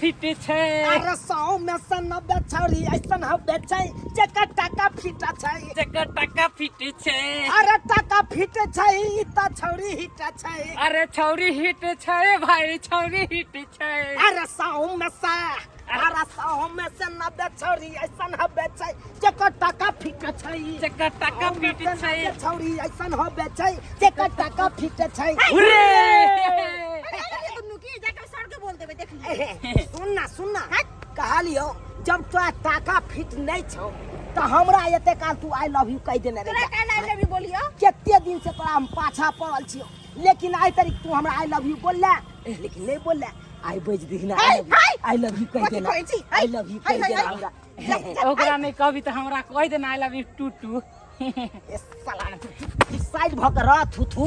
Fit छै। अरे 100 में से 90 छौरी ऐसन हबे छै जेकर टाका फिट छै। जेकर टाका फिट छै। अरे टाका फिट छै ई त छौरी हिट छै। अरे छौरी हिट छै भाई, छौरी हिट छै। अरे 100 में से, अरे 100 में से 90 छौरी ऐसन हबे छै जेकर टाका फिट छै। जेकर टाका फिट छै। छौरी ऐसन हबे छै जेकर टाका फिट छै। हुर्रे! दुनू की जाकर सर के बोल देबे, देख लियो। सुन ना, सुन ना, कहलियो जब तोरा टाका फिट नहीं छौ त हमरा एते काल तू I love you कहि देने तोरा रहे। काहे I love you बोलियो? कते दिन से तोरा हम पाछा पड़ल छियो, लेकिन आइ तक तू हमरा I love you बोलले लेकिन नहीं बोलले। आई बज दिख ना हाय, हाय। I love you कहि कथी देना। कहै छी? I love you हाय, कहि हाय, देना हाय। हमरा। ओकरा नहीं कहबी त हमरा कहि देना I love you to to. A साला, तू साइड भ के रह थू थू।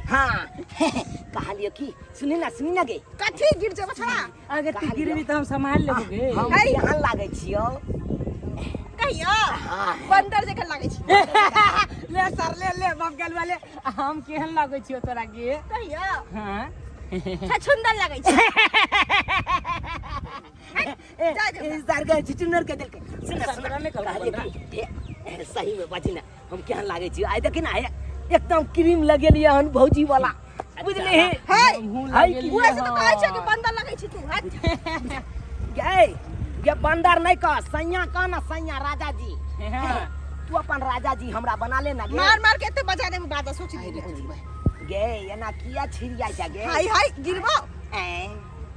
हाँ, कहलियो की सुनी ना, सुनी ना गे। कथी गिर जेबो छड़ा? अगर तू कहलियो। गिरबी त हम संभाल लेबो गे। हम हाय। केहन लागै छियो? कहियो हाँ। बंदर जकाँ लागै छी। ले सर, ले ले बाप गेल वाले, हम केहन लागै छियो तोरा गे? कहियो। हाँ। छछुंदर लागै छी। ए, जा जा। ए, सर के छुचुनर के देलकै। सुन सर, सुन, तोरा नहि कहलकौ कहलियै बंदरा? कि, ए, ए, सही में बाजी ना हम केहन लागै छियो? आइ देखी ना, हे, एकदम क्रीम लगेलियै हन भौजी वाला, बुझली? हे, हमहूँ हाय, लगेलियै उहे से तऽ कहै छै कि हन। बंदर लगै छी तू। हट। गे गे, बंदर नहीं कह, सैया कह ना, सैया राजा जी। हाँ। तू अपन राजा जी हमरा बना ले ना गे। मार मार के एते बजा देबो बाजा, सोच हाय ली। रे, गे एना किया छिड़िया जा गे? हाय हाय गिरबो। ऐं,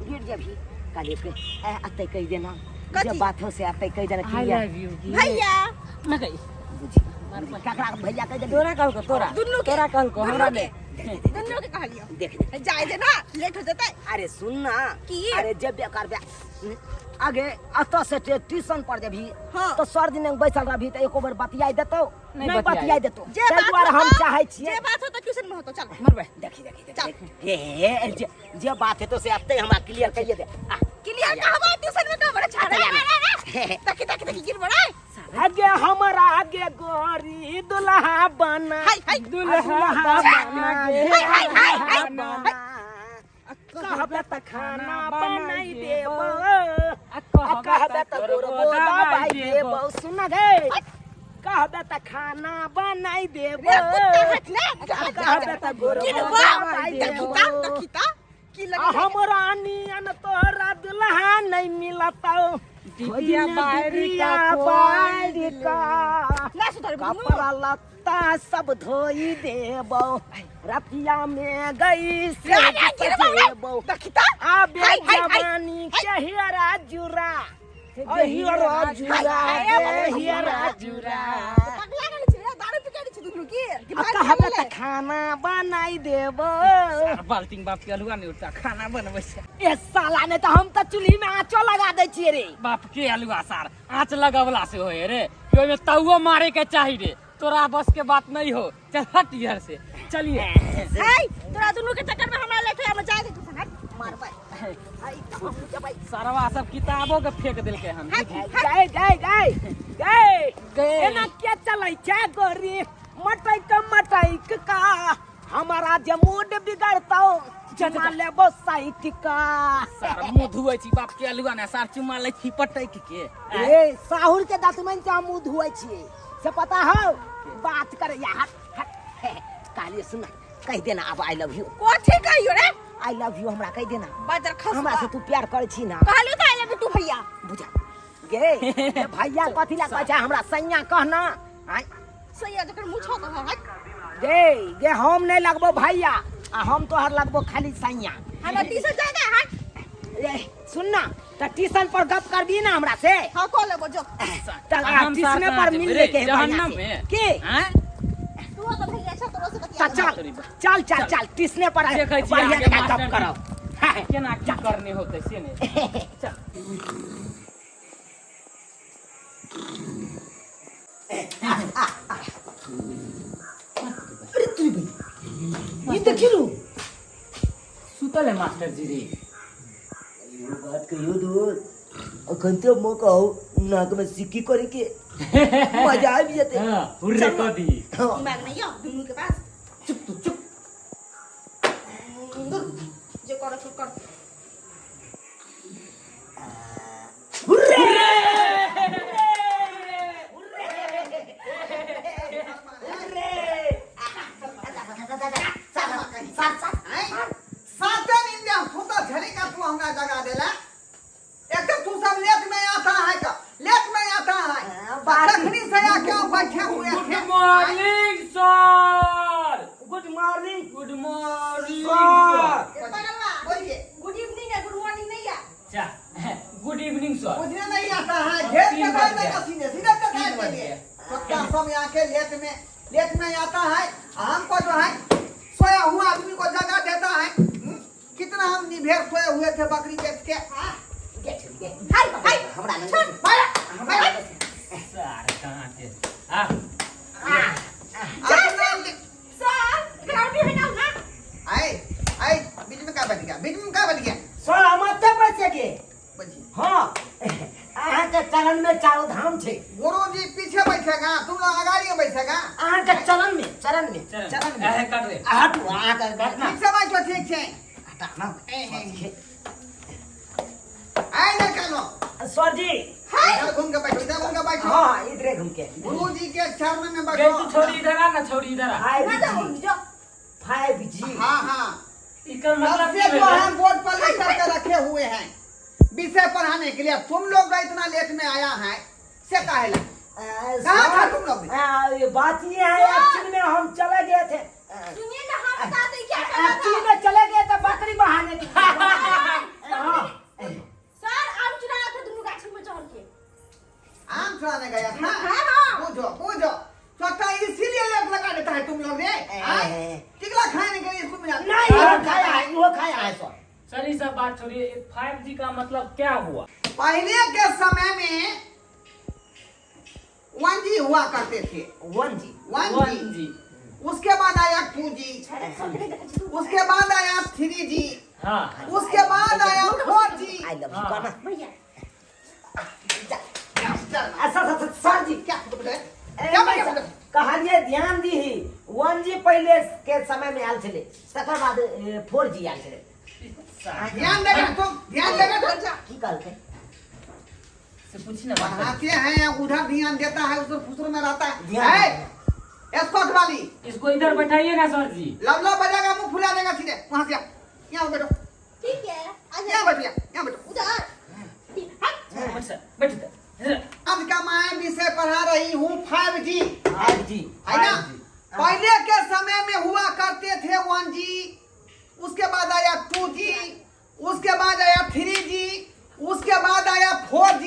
गिर जेबही। कहलियै के ऐ अतै कहि देना। कथी? जे बात हो से अतै कहि देना। आई किया लव you भैया। ना कही। बुझी ककरा भैया कहि देना? तोरा कहलको, तोरा। दुनू के। तोरा कहलको, हमरा दुनू के। नहीं। दुनू के कहलियो। देख देख। जाय दे ना, लेट हो जेतै। अरे सुन ना। की? अरे जे बेकार बे आगे अतऽ से ट्यूशन पर जेबही हाँ। तो सर दिन बैसल रहबही तऽ एको बेर बतियाइ देतौ? नहीं नहीं बतियाई। बतियाइ देतौ। जे ताहि बात दुआरे हम होतौ- चाहै छियै। जे बात होतौ ट्यूशन में होतौ, चल। मरबै। देखी देखी देखी चल। देखी। हे हे हे, जे जे बात हेतौ से अतै हमरा क्लियर कहिए दे। आ, क्लियर कहबो ट्यूशन में कहबो रे छाड़ा। देखी देखी देखी गिर बड़ा। आगे हमरा आगे गोरी दुल्हा बना। हाय हाय। दुल्हा दुल्हा बना गे। हाय, हाय, हाय, हाय। बना। कहबे त खाना बनाई देबो, आ आ कहबे त गोरबो दबाई देबो। सुन गे, कहबे त खाना बनाई देबो, रे कुत्ता हट ना। आ कहबे त गोरबो गिरबो। दबाई देखी देबो। ता, देखी ता की आ लगे। हमरा नियन तोरा दुल्हा नहीं मिलतौ। डिबिया बाहरी का डिबिया बाहरी का ना सुधर दुनू। कपड़ा लत्ता सब धोई देबो, रतिया में गई से रे, रे, गिरबो रे। सजेबो। देखी ता। आबे हाय, हाय, हाय। जवानी के हियरा जुरा, ओ हियरा जुरा हाय, गे हाय, हियरा जुरा। पगला गेल छी रे, दारू पी के छी दुनू की कि आ भात कहबे खा त लेले? खाना बनाई देबो। सार बाल्टीन बाप के अलुआ नहीं उठता, खाना बनबै छै। ए साला, नहीं त हम त चूल्ही में आंचो लगा दै छियै रे। बाप के अलुआ सार आँच लगवला से होए रे कि ओहिमे तौओ मारे के चाही रे? तोरा बस के बात नहीं हो, चल हट इधर से, चलिए। हाय, तोरा दुनू के चक्कर में हमरा लेट होया, जाय दे ट्यूशन। हट। मारबै हाय त हम जेबै। सरवा सब किताबो के फेंक देलकै हन। हट, हट। गए गए गए गए। गए। एना के चलै छै गोरी मटैक मटैक का? हमारा जे मूड बिगड़तौ चुमा लेबो साइट का। सार मुंह धुए छी बाप के अलुआ ने, सार चुमा लै छी पटैक के। ए साहुर के दातमन से हम मुंह धुए छियै से पता हो बात करे या। हट हट। काली सुन, कह देना अब I love you. कोथी कहियो रे? I love you हमरा कह देना। बाजर खस। हमरा से तू प्यार करै छी ना? कहलियो त I love you two भैया। बुझा गे ये भैया कथी ला कहै छै? हमरा सैया कहना आय। सैया जकर मुंह छौ त हट। गे गे, हम नहीं लगबो भैया आ हम तोहर लगबो खाली सैया। हमरा ट्यूशन जाय दे, हट। ए, सुन ना, त ट्यूशन पर गप करबी ना हमरा से? हां, कह लेबो जो। त हम ट्यूशने साथ पर ना मिल जेबै लेके रे, बढ़िया जहन्नम से। में। के आँय? तू तो भैया छ, तोरो से बतिया। त चल चल चल चल, ट्यूशने पर देखै छी बढ़िया आगे जकाँ गप मास्टर करब। केना की करने होतै से नहि, चल। अरे तुरी भाई, ई देखिलू। सुतल है मास्टर जी रे। एगो बात कहियो दोस्त, अखन तो मौका हो नाक में सिक्की करे के, मजा आबि जेतै। हाँ, हुर्रे कऽ दी। हाँ। दिमाग नहीं हो दुनू के पास। चुप तू, चुप। दूर, जे करे सो कर। में लेट में आता है, हमको जो है सोया हुआ आदमी को जगा देता है। कितना हम निभेर सोए हुए थे बकरी बेच के। हाय हाय हमरा नहीं। छोड़। बाया, सर कहाँ के आ अपना सर ग्राउंड में ना ना। आए आए, बीच में का बैठ गया, बीच में का बैठ गया? सर, हम एतऽ बैसे के। बैठिए। हाँ, अहाँके चरण में चारो धाम छै। गुरु जी पीछे बैठेगा, तुम लोग आगाड़ी में बैठेगा। अहाँके चरण में, चरण में, चरण में। ऐ काट रे। हटू, अहाँके बैठना। ठीक से बैठो, ठीक से। हटा ना। ए, ए, आए लड़का लोग। सर जी। इधर घूम के बैठो, इधर घूम के बैठो। हाँ, इधरे घूम के। गुरु जी के चरण में गई बैठो। तू छोरी इधर आ ना, छोरी इधर आ। फाइव ना जाओ जी जो। 5G। हाँ हाँ। इसका मतलब सबसे की जो भेलै? हम बोर्ड पर लिख करके रखे हुए हैं विषय पढ़ाने के लिए, तुम लोग इतना लेट में आया है से काहे ला? कहाँ था तुम लोग? ये बात ये है, एक्चुअली में हम चले गए थे। सुनिए ना, हम बता दें क्या करना था। एक्चुअली में चले गए थे बकरी बहाने के लिए। हाँ। सर, आम चुराया था दोनों गाछी में चढ़ के। आम चुराने गया था? हाँ, हाँ। पूछो पूछो, चौथा इसीलिए लेट लगा देता है तुम लोग ने। हाँ? चिकला खाने के लिए स्कूल में जाते। नहीं, वो खाया है, वो खाया है सर। सर, ये सब बात छोड़िए, 5G का मतलब क्या हुआ? पहले के समय में 1G हुआ करते थे। 1G। 1G। 1G। उसके बाद आया 2G, उसके बाद आया 3G, हाँ। उसके बाद आया 4G। I love you. हाँ। कहना। भैया। अच्छा अच्छा सर जी। क्या बोले? ए, क्या नहीं, बोले? सर, कहलिए ध्यान दीही, 1G पहिले के समय में आयल छलै, तकर बाद 4G आयल छलै। ध्यान देगा तुम, ध्यान देगा तुम। की कहलकै? से पूछी ना बात। पढ़ाते हैं, उधर ध्यान देता है, उधर फुसुर में रहता है। ध्यान ए, एस्कॉर्ट वाली। इसको इधर बैठाइए ना सर जी। लवला बजाएगा, मुंह फुला देगा सीधे। वहां से आओ, यहाँ बैठो। ठीक है, आ यहाँ जाओ। बैठो, यहाँ बैठो। उधर हट। बैठ सर, बैठ इधर। आज का मैं विषय पढ़ा रही हूँ 5G। 5G। है ना? पहले के समय में हुआ करते थे 1G, उसके बाद आया 2G, उसके बाद आया 3G, उसके बाद आया 4G,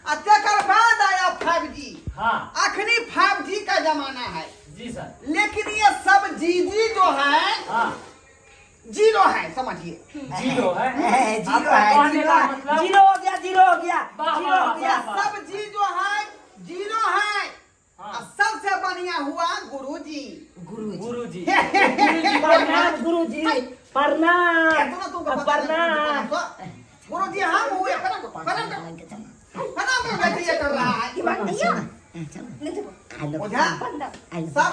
और तकर बाद आया 5G। हाँ। अखनी 5G का जमाना है। जी सर। लेकिन ये सब जी जी जो है, हाँ। जीरो है, समझिए। जीरो है। जीरो आपका है, कहने जीरो का है, मतलब? जीरो हो गया, जीरो हो गया, वाह, जीरो वाह, हो गया। वाह, वाह। सब जी जो है जीरो है। हाँ। और सबसे बढ़िया हुआ गुरुजी। गुरुजी। गुरुजी। प्रणाम गुरुजी, प्रणाम। इतना तुमको पता नहीं, प्रणाम। गुरुजी हम हुए। प्रणाम करो, प्रणाम करो, प्रणाम करो, बैठिए, ये कर रहा है। दिमाग नहीं है। नहीं जाओ। बुझा? बंद। सब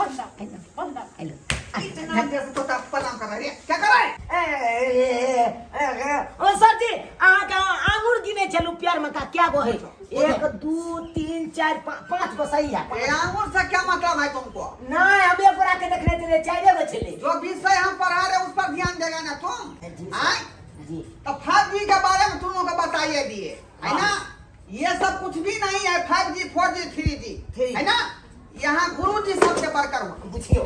बंद बंद। इतना जैसे तो प्रणाम कर रहा है, क्या कर रहा है? ए, ए, ए, ए, ओ सर जी, अहाँके आंगुर गिने छलू प्यार में का क्या गो है? 1 2 3 4 5 गो सही है। ए, आंगुर से क्या मतलब है तुमको? नहीं, हम एक गोरा के देखने छलियै, 4 गो छलै। जो विषय हम पढ़ा रहे उस पर ध्यान देगा ना तुम? जी। आय? जी। तो 5G के बारे में तुम लोगों को बताइए दिए है ना? ये सब कुछ भी नहीं है, 5G 4G 3G है ना? यहाँ गुरु जी सबसे बढ़कर हुआ। बुझियो।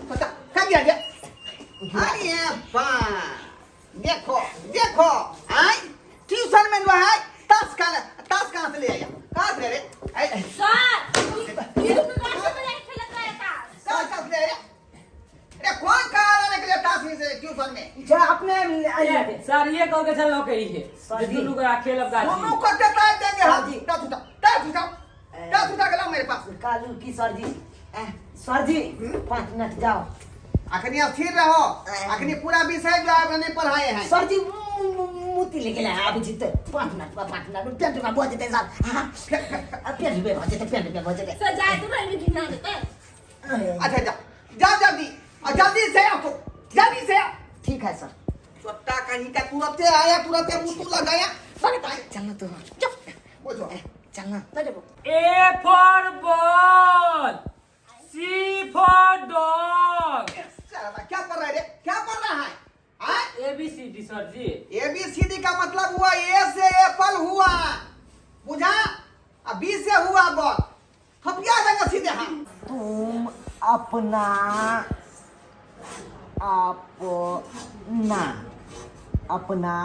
पता कर दिया गया। अरे बा, देखो देखो, आय ट्यूशन में जो है ताश का, ताश कहाँ से ले आया? कहाँ से ले रे? ऐ, सर, ये दोनों गाछी में जाके खेलत रहे ताश। कहाँ से ले आया? अरे कौन कहा लाने के लिए ताश इसे ट्यूशन में? जो अपने आइए थे। सर, ये कह के चल के ही सर जी। दुनू गोरा खेलब गाछी। दोनों को देता है देंगे हम। सर जी। ताश उठाओ, ताश उठाओ, ताश उठा के लाओ मेरे पास। कालू की सर जी, सर जी 5 मिनट जाओ। अखनी स्थिर रहो, अखनी पूरा विषय जो है नहीं पढ़ाए हैं। सर जी मोती लेके लाए आबे छी तऽ 5 मिनट, 5 मिनट पेंट में भऽ जेतै सर। हाँ, पेंट में भऽ जेतै, पेंट में भऽ जेतै। सर जाए तो नहीं घिना देते। अच्छा जा जा जल्दी, और जल्दी से आओ तुम, जल्दी से आओ। ठीक है सर। चोट्टा कहीं का तुरंते आया, तुरंते मुंह तू लगाया। चलना तू। बोलो। चलना। A for ball, C for dog. क्या पढ़ रहा है रे? क्या पढ़ रहा है? हाँ? A B C D sir ji. A B C D का मतलब हुआ ए से एप्पल हुआ, बुझा? अब बी से हुआ बॉल। थपिया देंगे सीधे हम। तुम अपना अपना अपना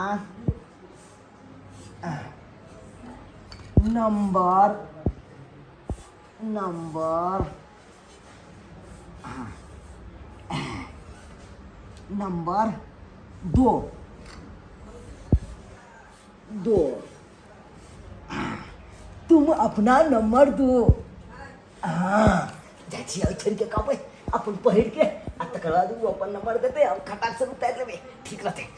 नंबर नंबर, हाँ, नंबर दो, दो। हाँ, तुम अपना नंबर दो। हाँ, जाइ छियै छोड़ि के कहबै अपन पहिर के, आ तकर बाद ओ अपन नंबर देतै, हम खटाक से उतारि लेबै, ठीक रहतै।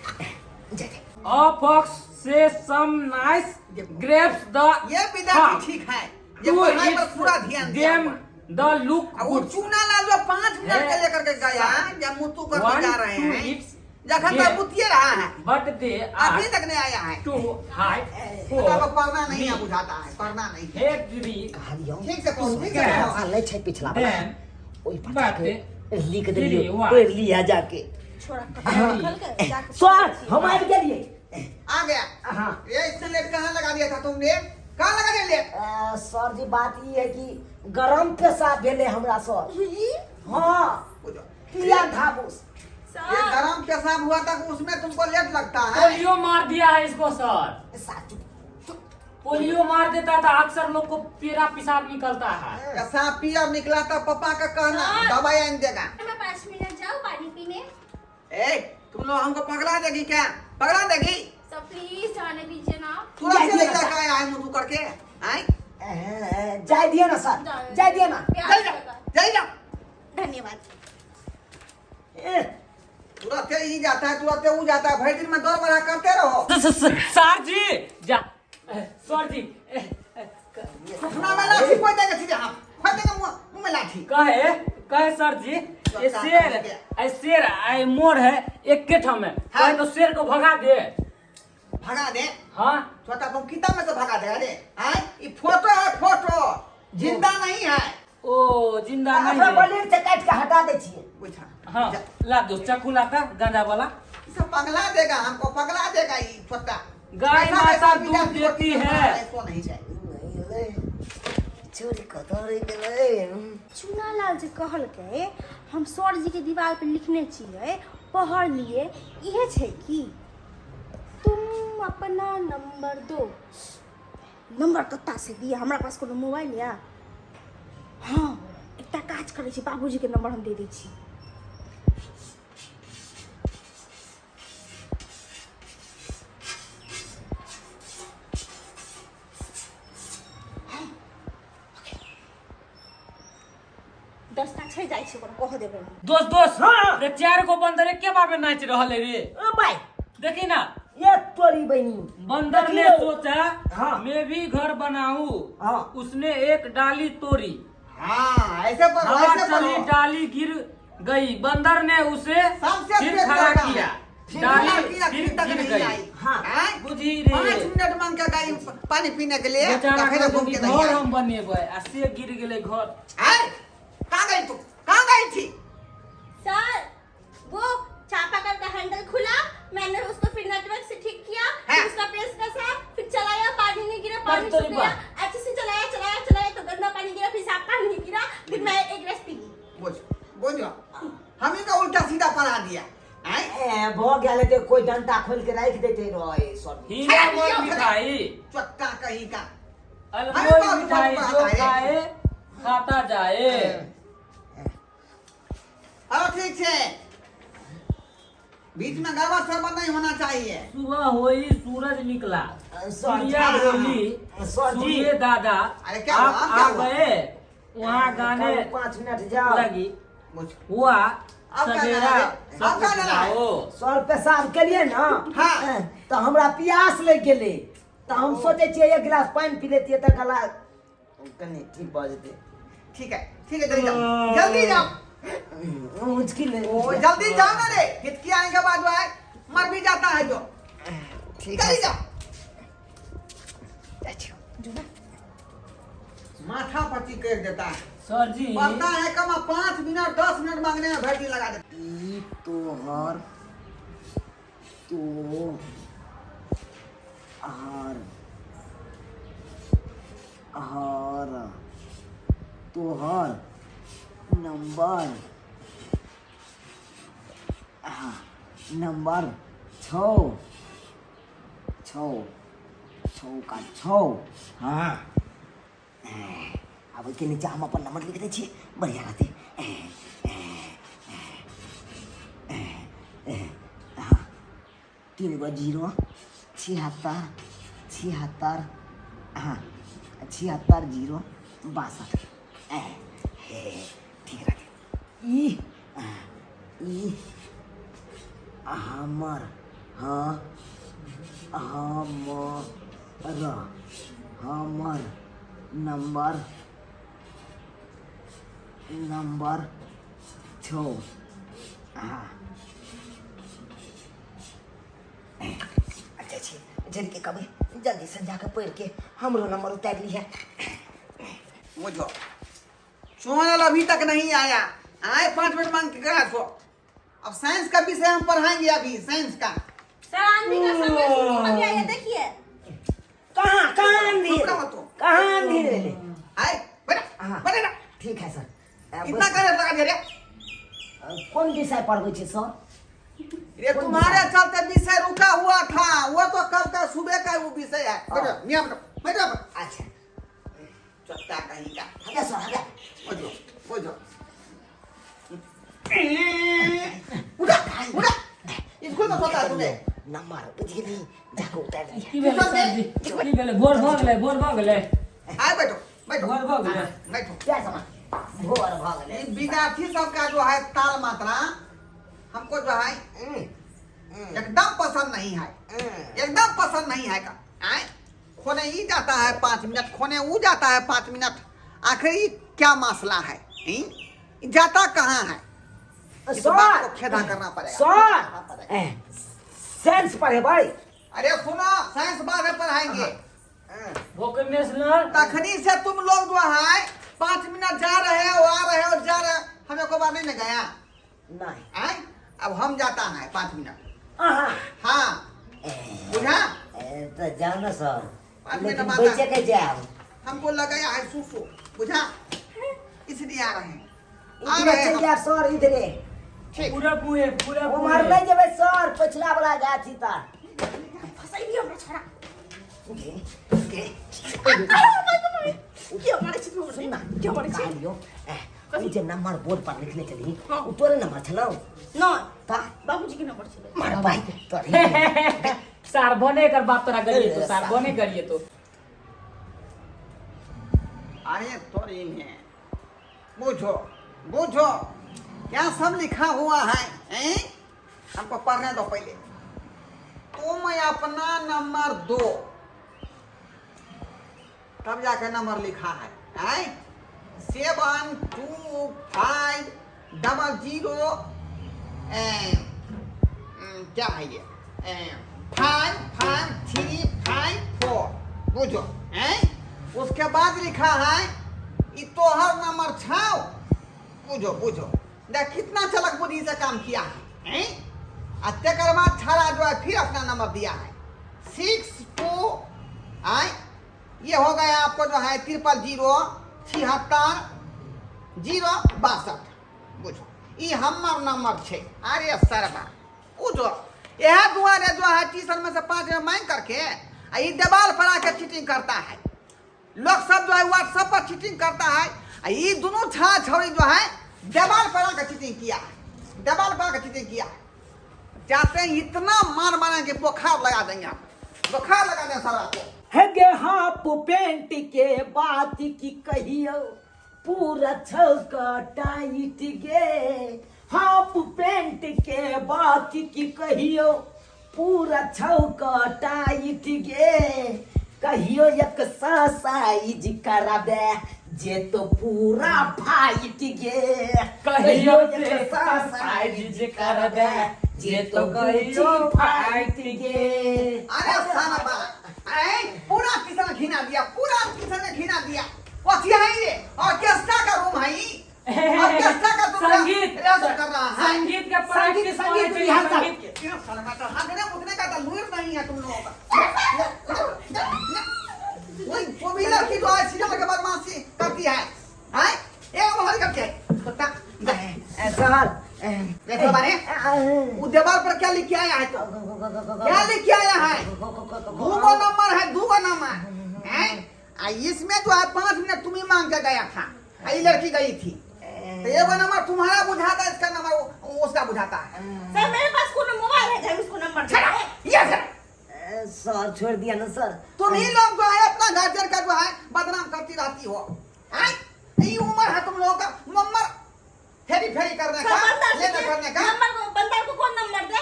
जाइ जाइ। A fox say some nice grapes the ये विद्यार्थी ठीक है, ये टू पढ़ाई पर पूरा ध्यान दिया देम हुआ है। The look आ वो गुड। चूना लाल जो 5 मिनट है। के लेकर के गया, जब मुतू करके वन जा रहे टू हैं, it's जखन तक मुतिए रहा है, बट they are अभी तक नहीं आया है। टू हाई बेटा को फोर पढ़ना नहीं है, बुझाता है पढ़ना नहीं है। हे थ्री कहलियौ ठीक से पढ़ो, ठीक से पढ़ो। आ लै छै पिछला वाला, देन ओहि पर बात जाके लिख थ्री, देलियै, वन। पढ़ि लिया जाके। छोड़ा, कखन के जाके। सर, हम आबि गेलियै। आ गया? हाँ। ये इतने लेट कहाँ लगा दिया था तुमने? कहाँ लगा दिया लेट? सर जी, बात ई है कि गरम पेशाब भेलै हमरा सर। हाँ। बुझो। पिया धाबुस। ये सर, गरम पेशाब हुआ था, उसमें तुमको लेट लगता है? पोलियो मार दिया है इसको सर। साचु। पोलियो मार देता था, अक्सर लोग को पीरा पेशाब निकलता है। पेशाब पिया निकला था, पापा का कहना, सर। दवाई आन देगा। मैं 5 मिनट जाऊँ पानी पीने? ए, तुम लोग हमको पगला देगी क्या? पगला देगी? सर, प्लीज जाने दीजिए ना। तुरंत से लेकर के आया है मुझको करके आए। जाय दियो ना सर, जाय दियो ना। प्यार चल जा। लगा। चल जा। धन्यवाद। ए, तुरंत ही जाता है, तुरंत वो जाता है, भाई दिन में दौड़ बढ़ा करते रहो। सर जी, जा सर जी। सुखना में लाठी खोल देंगे सीधे, हम खोल देंगे मुंह मुंह में लाठी। कहे कहे सर जी, ये शेर ऐ शेर ऐ मोर है एक के ठाम में। हाँ। कहे तो शेर को भगा दे। भगा दे? हाँ। छोटा तुम किताब में से भगा दे। अरे आए, ये फोटो है, फोटो, जिंदा नहीं है। ओ, जिंदा नहीं अपना है। बलिर से काटि के हटा दै छियै। पूछा। हाँ, ला दो चक्कू, ला का गांजा वाला। सब पगला देगा हमको, पगला देगा ये छोटा। गाय ऐसा माता ऐसा दूध विद्यार्थी को देती टीचर है। पढ़ा सो नहीं जाए। चोरी कतऽ रहि गेलै? चूना लाल जे कहलकै, हम सर जी के दीवार पर लिखने छियै, पढ़लियै, इहे छै कि तुम अपना नंबर दो। नंबर कत्ता से दिए? हमरा पास कोनो मोबाइल या? हाँ, एकटा काज करै छी, बाबूजीके नंबर हम दे दै छी। 10टा छै, जाइ छी, ओकरा कह देबै हम। दोस्त, दोस्त। हाँ। रे, चार गो बंदर एके बार में नाच रहल है रे। ओ भाई। देखी ना। ये तोरी बहिनी। बंदर ने देखियौ। सोचा, हाँ। मैं भी घर बनाऊं। हाँ। उसने एक डाली तोड़ी। हाँ, ऐसे पर हवा ऐसे चली, पढ़ो। डाली गिर गई, बंदर ने उसे सबसे फिर तेज खड़ा लड़का किया। है। फिर डाली खड़ा किया, फिर फिर तक गिर नहीं गई। आई। हाँ। आँय? बुझी रे। 5 मिनट मांग के गई पानी पीने के लिए। बेचारा फिर कहलकै घूम कि के नहीं घर आई। हम बनेबै, आ से गिर गेलै घर। आँय? कहाँ गई तू? कहाँ गई थी? सर, वो चापाकल का हैंडल खुला, मैंने उसको फिर नेटवर्क से ठीक किया। हाँ। फिर उसका प्रेस कसा, फिर चलाया, पानी नहीं गिरा, पानी तोरी सूख गया। बा। अच्छे से चलाया, चलाया, चलाया तो गंदा पानी गिरा, फिर साफ पानी गिरा, फिर मैं एक गिलास पी ली। बोझ बोझ, हम ही का उल्टा सीधा पढ़ा दिया। आँय? ए, भऽ गेल हेतै, कोइ डंटा खोलि के राखि दैते रहै सर जी। हीरा मोर मिठाई। चट्टा कहीं का। अनमोल अरे बाप मिठाई रे, जो बाप रे। खाए खाता जाए। हाँ, ठीक है, बीच में गड़बड़ सड़बड़ नहीं होना चाहिए। सुबह होई, सूरज निकला। सर जी। चिड़िया बोली, सर जी। सूर्य दादा, अरे क्या आप हुआ? क्या आ हुआ? गए। वहाँ गाने 5 मिनट जाओ। लगी। मुझ हुआ अब क्या सवेरा। गाना है? अब सब क्या गाना है? जाओ। सर, पेशाब केलियै ने, हाँ। तऽ हमरा प्यास लागि गेलै, तऽ हम सोचै छियै एक गिलास पानि पी लेतियै तऽ गला कनि ठीक भऽ जेतै। ठीक है, ठीक है, जल्दी जाओ, जल्दी जाओ। मुश्किल है। ओ, जल्दी जाओ ना रे, हिचकी आने के बाद वो है मर भी जाता है जो। ठीक है। जल्दी जाओ। जाइ छियौ। माथा पच्ची कर देता है। सर जी। पढ़ना है कम, 5 मिनट 10 मिनट मांगने में भर दिन लगा देता। ई तोहर तो हर हर तोहर नंबर, हाँ, नंबर छौ, छौ, छौ का छौ। हाँ, आब ओहिके नीचा हम अपन नंबर लिख दै छियै, बढ़िआँ रहतै। हाँ, 3 गो 0 76 76, हाँ 76 0 62। हे ठीक रहतै। ई ई हमर, हाँ हमर हमर नंबर नंबर छौ। हाँ अच्छा छी, जल्दी के कहबै जल्दी से जाके पढ़ के हमरो नंबर उतारि लिहे। मुझो सोनल अभी तक नहीं आया, आए 5 मिनट मांग के गया सो। अब साइंस का विषय हम पढ़ाएंगे अभी, साइंस का। सर आंधी का समय शुरू हो गया है, देखिए। कहाँ कहाँ आंधी? रुक रहो तो। कहाँ आंधी रे? आए बैठा। हाँ। बैठा ना। ठीक है सर। इतना करे लगा दिया रे। कोन विषय पढ़बै छी सर? ये तुम्हारे चलते विषय रुका हुआ था, वो तो कब का सुबह का वो विषय है। बैठो मियां, बैठो बैठो। अच्छा। चट्टा कहीं का। हटा सर, हटा। बुझो बुझो, उठा उठा, स्कूल में सोता है तूने। नंबर बुझि गेली, जाके उतारि लिहे। की भेलै सर जी? की भेलै? भोर भऽ गेलै, भोर भऽ गेलै। आए बैठो बैठो। भोर भऽ गेलै। बैठो। क्या समा भोर भऽ गेलै। ये विद्यार्थी सबका जो है ताल मात्रा हमको जो है एकदम पसंद नहीं है, एकदम पसंद नहीं है का। आए खोने ही जाता है 5 मिनट, खोने वो जाता है 5 मिनट, आखिर ये क्या मसला है? ई? जाता कहाँ है? इस बात को खेदा करना पड़ेगा, करना सर पड़ेगा। साइंस पढ़ेबै। अरे सुनो, साइंस बाद में पढ़ाएंगे। वोकेशनल तखनी से तुम लोग जो है 5 मिनट जा रहे हो, आ रहे हो, जा रहे हो, हमें को बार नहीं ना गया। नहीं। आए अब हम जाता है 5 मिनट। अहाँ। हाँ बुझा। तऽ जाउ ने सर, 5 मिनट लेकिन बाद बचे के जायब। हमको लगाया है सुसु, बुझा, इसलिए आ रहे हैं, आ इधरे रहे चलि हैं। जायब सर, इधरे। ठीक। पूरा पूरे पूरा उम्हर पूरे। नहि जेबै सर, पछिला वाला गाछी तर। फसैली हमरा छोड़ा। गे गे के मारे छी तू? सुन ना। के मारे छी? कहलियौ, ओ जे नंबर बोर्ड पर लिखने छलही, ओ तोरे नंबर छलौ? नहि। तऽ बाबूजी के नंबर छलै। मार भाई तोरे। सार बने कर बाप तोरा गरिए तो, सार बने गरिए तो। अरे तोरी में बुझो बुझो क्या सब लिखा हुआ है, हैं? हमको पढ़ने दो पहले। तुम अपना नंबर दो, तब जाके नंबर लिखा है। हैं? 7 2 5 डबल 0, क्या है ये? 5 5 3 5 4, बुझो। हैं? उसके बाद लिखा है ई तोहर नंबर छाओ। बुझो बुझो, देख कितना चलक बुद्धि से काम किया है। हैं? आ तेकर बाद छाड़ा जो है फिर अपना नंबर दिया है 6 2, आए ये हो गया आपको जो है 000 76 0 62। बुझो ई हमर नंबर छे। अरे सरबा बुझो, यह दुआरे जो है ट्यूशन में से 5 मिनट मांग करके आ ई देवाल पर आके चीटिंग करता है। लोग सब जो है व्हाट्सएप पर चीटिंग करता है, आ ई दोनों छा छौड़ी जो है देवाल पर आके चीटिंग किया है, देवाल पर आके चीटिंग किया है। जाते ही इतना मार मारा के बुखार लगा देंगे हम, बुखार लगा देंगे सारा को। हे गे हाफ पेंट के बात की कहियो, पूरा छौका टाइट गे। हाफ पेंट के बात की कहियो, पूरा छौका टाइट गे। कहियो एक साइज कराबे जे तो पूरा फाइट गे। कहियो एक साइज कराबे जे तो कहियो फाइट गे। अरे साला बा, ऐ पूरा किसान घिना दिया, पूरा किसान ने घिना दिया। कथी है ये? ऑर्केस्ट्रा का रूम है ई। ऑर्केस्ट्रा का तुम संगीत रिहर्सल कर रहा है। संगीत का प्रैक्टिस संगीत होना चाहिए, रिहर्सल। संगीत के। ये साला का तो हगने मुतने का तो लूर नहीं है तुम लोगों का। वही वो भी लड़की जो है सीधा लगे बदमाशी करती है, हैं? ये वो हल करके कुत्ता। सर देखो बारे, वो दीवार पर क्या लिख के आया है तो? क्या लिख के आया है? दो गो नंबर है, दो गो नंबर, हैं? आ इसमें जो है 5 मिनट तुम ही मांग के गया था, आ ये लड़की गई थी, तो ये वो नंबर तुम्हारा बुझाता है, इसका नंबर उसका बुझाता है। सर, मेरे पास कोनो मोबाइल है जो उसको नंबर छड़ा, ये सर। सर, छोड़ दिया ना सर। तुम ही लोग जो है अपना गार्जियन का जो है बदनाम करती रहती हो हैं? ये उम्र है तुम लोगों का नंबर फेरी फेरी करने सर, का, बंदर से लेने करने का। नंबर को, बंदर को कौन नंबर दे?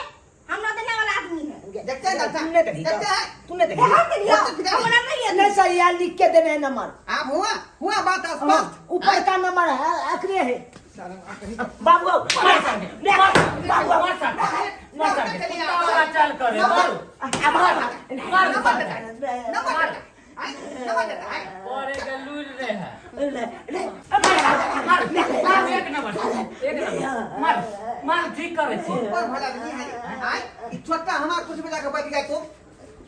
हमरा देने वाला आदमी है। देखते हैं डॉक्टर, तुमने देखी देखते हैं। तुमने देखी। हम के लिया। वो तो फिर- हमरा नहीं है। नहीं सर, यार लिख के देने है नंबर। आप हुआ हुआ बात स्पष्ट। ऊपर का नंबर है, आखिरी है। बाबू, मार सार के, मार, बाबू। मार सार के, मार सार के, कुत्ता वाला चाल करे। मार, मार, मार नंबर सार देता के। है, नंबर देता है, नंबर देता है। परे के लूर रे है। मार। मार, एक नंबर, एक नंबर, मार मार, ठीक करे छी। ऊपर भला नहीं है आय, ई छोटा हमार कुछ में जाके बैठ गया।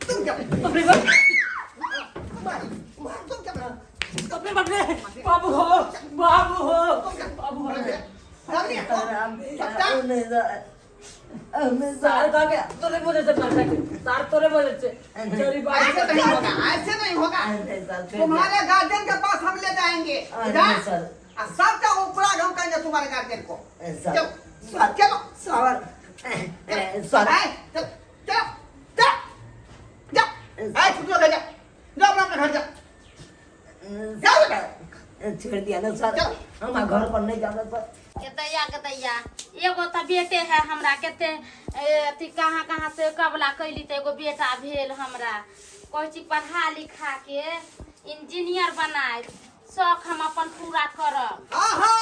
तुम क्या बाप रे बाप, तुम क्या बाप रे बाप रे, बाबू हो, बाबू हो, बाबू हो। सार काके तोरे बोले से मार साके, सार तोरे बोले से चोरी बात। ऐसे नहीं होगा, ऐसे नहीं होगा। तुम्हारे गार्जियन के पास हम ले जाएंगे इधर। सर। और सबका उपराग हम कहेंगे तुम्हारे गार्जियन को। सर। चलो चलो। Sir, sir. आए, चल चलो, चल जा, आए, छुट्टी हो गया, जा जाओ, अपना अपना घर जा, जाओ बेटा। छोड़ दिया ना सर। चलो। हमारा घर पर नहीं जाना सर। के दैया, के दैया, एगो तऽ बेटे है हमरा। कते अथी कहाँ कहाँ से कबला कैली तऽ एगो बेटा भेल हमरा। कहै छी पढ़ा लिखा के इंजीनियर बनाए, शौक हम अपन पूरा करब। आहा,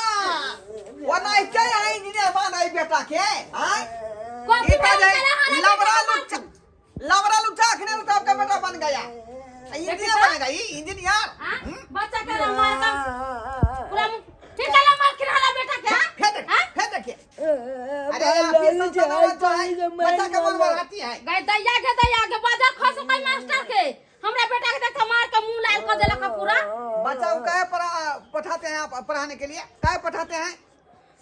ओनाहिते है इंजीनियर बनाई बेटा के आय। कथी ई तो भेल जे छलै हमरा लबड़ा बेटा? लुच्चा, लबड़ा लुच्चा अखने तो आपका बेटा बन गया, इंजीनियर बनेगा ई इंजीनियर। हाँ? बच्चा के मार का पूरा मुँह ठीक है, मार खिला बेटा के। फिर देख, हाँ? फिर देखिए, अरे आप ही संतान जो है बच्चा के मन बढ़ाती है। गई दैया के दैया के, बाजार खसतै मास्टर के। हमरा बेटा के देख मार के मुंह लाल कर देलक पूरा। बच्चा को काहे पढ़ा पठाते हैं आप? पढ़ाने के लिए काहे पठाते हैं?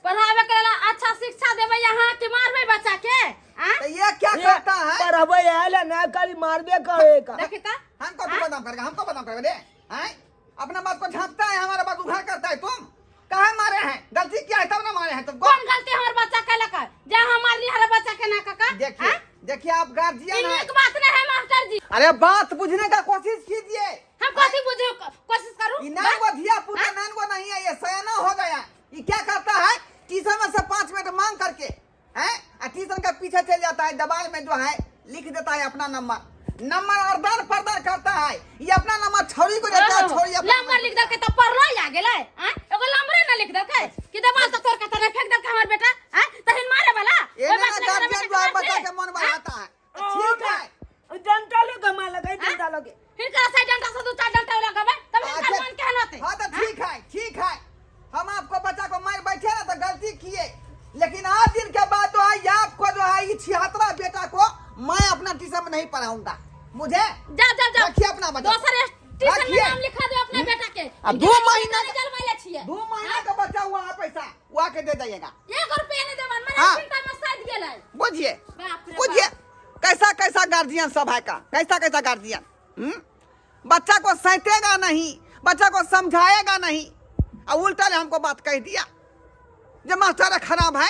पढ़ावे के लेल, अच्छा शिक्षा देबै यहाँ के मारबै बच्चा के आ? तो ये क्या करता है? पढ़ावे आयल ना, खाली मारबे करेगा। देखी त। हमको तू बदनाम करेगा, हमको बदनाम करेगा रे हैं? अपना बात को झांकता है, हमारा बात उघाड़ करता है। तुम काहे मारे हैं? गलती किया है तब ना मारे हैं तुमको। कौन गलती हमर बच्चा केलक है? जा हम मारली हमारे बच्चा के ना काका। देखिए, देखिए, आप गार्जियन ई हैं। नीक बात नहीं है मास्टर जी। अरे, बात बुझने का कोशिश कीजिए। हम कथी बुझे कोशिश करूं? ये नान को धिया पुता नान को नहीं है, ये सयाना हो गया। ये क्या करता है? ट्यूशन में से 5 मिनट मांग करके हैं और ट्यूशन का पीछे चल जाता है, दीवार में जो है लिख देता है अपना नंबर, नंबर अरदान परदान करता है। ये अपना नंबर छोरी को देता है, छोरी अपना नंबर लिख देलकै तऽ पढ़लो आ गेलै आ? एगो नंबरे ना लिख देलकै कि देवाल तक तोड़ के तने फेंक देलकै हमर बेटा आ? तहिन मारे वाला ये ओइ ना बात नहीं गार्जियन जो है बच्चा के मन बढ़ाता है, ठीक है। डंटा लोग मार लगे, डंटा लोग। हिनका से डंडा से दू चार डंडा लगबै तब हिनकर अच्छा। मन केहन होतै? हाँ तो ठीक है, ठीक है, हम आपको बच्चा को मार बैठे ना तो गलती किए, लेकिन आज दिन के बाद जो है ये आपको जो है ये छिहत्तरा बेटा को मैं अपना ट्यूशन में नहीं पढ़ाऊंगा। मुझे जा जा जा। रखिए अपना बच्चा। दोसर ट्यूशन में रखिए। नाम लिखा दो अपना बेटा के। अब 2 महीना नहीं जलवाइले छियै। 2 महीना का बचा हुआ है पैसा, वो आके दे दिएगा। 1 रुपया नहीं देबन मने। हाँ। चिंता में साथ गेलै। बुझिए। बाप रे। बुझिए, कैसा कैसा गार्जियन सब है का, कैसा कैसा गार्जियन, हम्म? बच्चा को सैतेगा नहीं, बच्चा को समझाएगा नहीं और उल्टा ने हमको बात कह दिया जो मास्टर खराब है।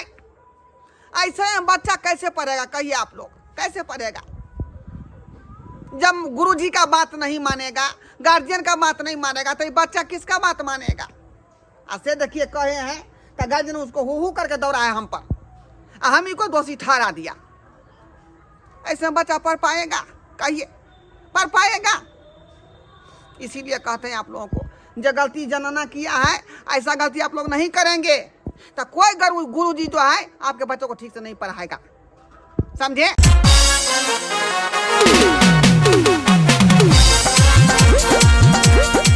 ऐसे में बच्चा कैसे पढ़ेगा? कहिए आप लोग, कैसे पढ़ेगा? जब गुरुजी का बात नहीं मानेगा, गार्जियन का बात नहीं मानेगा, तो ये बच्चा किसका बात मानेगा? ऐसे देखिए, कहे हैं तो गार्जियन उसको who who करके दौड़ा है हम पर आ हम ही को दोषी ठहरा दिया। ऐसे में बच्चा पढ़ पाएगा? कहिए, पढ़ पाएगा? इसीलिए कहते हैं आप लोगों को, जो गलती जनाना किया है, ऐसा गलती आप लोग नहीं करेंगे तो कोई गुरु गुरु जी जो है आपके बच्चों को ठीक से नहीं पढ़ाएगा, समझे?